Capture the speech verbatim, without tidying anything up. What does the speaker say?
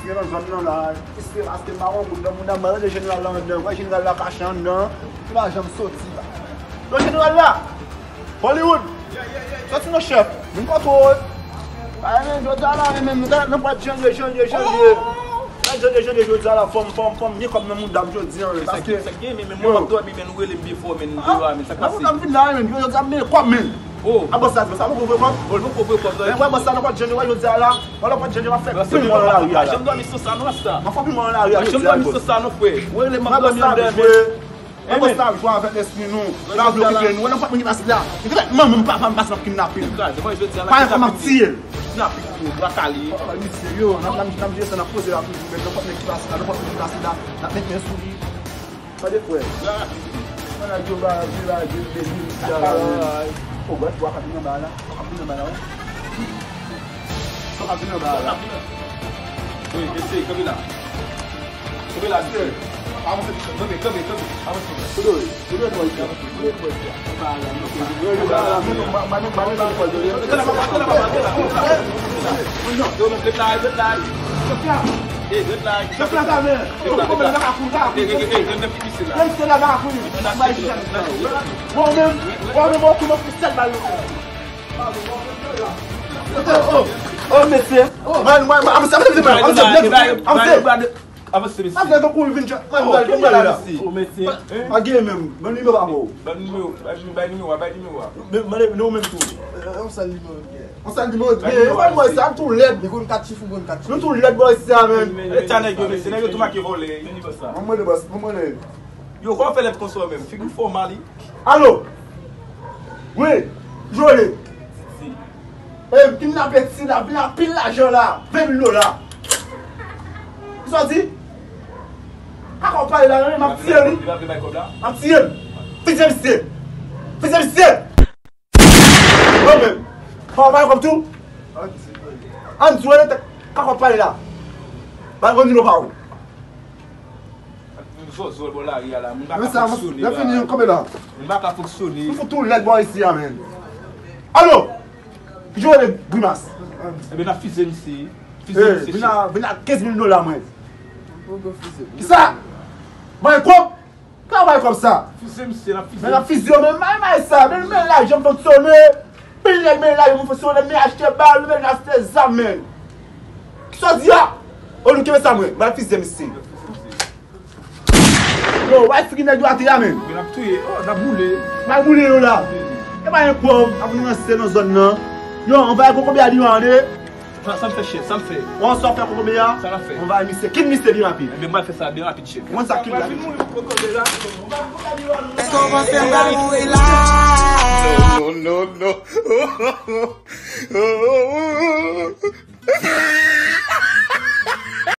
Gen nan zòn nan la, eske paske mawon moun nan, moun nan, mwen tande jeneral la anndan, wè jeneral la kache anndan, li pa janm soti la. Yo, jeneral la! Hollywood! Soti non, chèf! Vin kote w! Ay, men, jodi a la, men, men, nou ta nan pwat janje, janje, janje. Nan janje, janje, jodi a la, fò m, fò m, fò m gen kòb nan mouda m jodi a, men, paske, men, men, mwen, m ap dòmi, men, nou rele m byen fò, men, nou deyò a, men, sa k pase? Mouda m vin la, men, jodi a, m gen kòb, men. Oh. A bòs la, sa poko vre kòb. Oh, li poko vre kòb, men wè bòs la nan pòt janje, wè jodi a la. Wè nan pòt janje, w ap fè pil mwen nan lari a la. Janm dòmi san sa non, Rasta. W ap fè pil mwen nan lari a jodi a, bòs. Janm dòmi san sa non, frè. Wè bòs la jwe avèk lespri nou. L ap vle okipe nou. Wè nan pòt mwen ki pase la. Li te fè manman m, papa m pase l ap kidnape l. Kraze, mwen jodi a la. Pa yon kòb m ap tiye l. Kidnape l, brakale. Oh, misye, yo, n ap, n ap, n ap jere sa, n ap poze la toujou, men nan pòt mwen ki pase la, nan pòt mwen ki pase la, n ap met men sou li. Tande, frè. Mwen la, yo ba, yo ba, yo ba, yo ba. O, gòt, w ap vin anba la. W ap vin anba la, wi. W ap vin anba la. Wi, mesye, kanpe la. Kanpe la, mesye. Avanse, kanpe, kanpe, kanpe. Avanse. Kote w ye? Kote w ye? Oh, mesye. Mwen, mwen, mwen, avanse, avanse, avanse, avanse. Avanse, mesye. Avanse, tankou l vin tchè. Mwen, mwen, mwen, mwen, la. Oh, mesye. Pa gen menm. Ban nimewo pa pou. Ban nimewo, ban nimewo, bay nimewo a. Men, mande, nou menm tou. Yon sèl nimewo gen. Yon sèl nimewo gen. Bay nimewo a, mesye. Sa tou lèd. Li konn kat chif, ou konn kat chif. Nou tou lèd, bò, isi a, men. E ta nèg yo, mesye. Nèg yo tou make vòlè. Mwen, mwen, bòs. Mwen, mwen. Yo, kòman w fè lèd konsa menm? Figi w fè w mal, wi. Alo? Wi, Jole. E, m kidnape ti la, vin ak pil lajan la, ven mil dola. Kisa w di? Kaka w pale la, m ap tiye l, wi. M ap tiye l. Fizye misye. Fizye misye. Bon, men. Fò w bay kòb tou. Ann di w, kaka w pale la. Bay kòb nimewo pa ou. Zòzòl bò lari a la, moun pa ka fonksyone la. Lè fini, kanpe la. Moun pa ka fonksyone. Nou fout tou lèd bò isi a, men. Alo! Ki jwe de grimas? Ebyen, n ap fize misye. Fize misye. Vin a, vin a kenz mil dola, mwen. Kisa? Bay kòb? Ka bay kòb sa? Fize misye, n ap fize. Men n ap fize yo, men may, may sa, men, men lajan fonksyone. Pil nèg men lajan fonksyone, men achte bal, men achte zam, men. Kisa w di a? O, nou kenbe sa, mwen. Bay fize misye. Yo, wè figi nèg yo atè a, men. Men n ap touye, oh, n ap boule. N ap boule yo la. E pa yon kòb, ap nou ranse nan zòn nan. Yo, anvayi kokobe a di yo ande. Sa, sa l fè, chèf, sa l fè. Bon, sa w fè kokobe a? Sa l ap fè. Anvayi misye. Kit misye byen rapid. Ebyen, m al fè sa byen rapid, chèf. Mwen sa kit la. Èske w panse m va mouri la? No, no, no.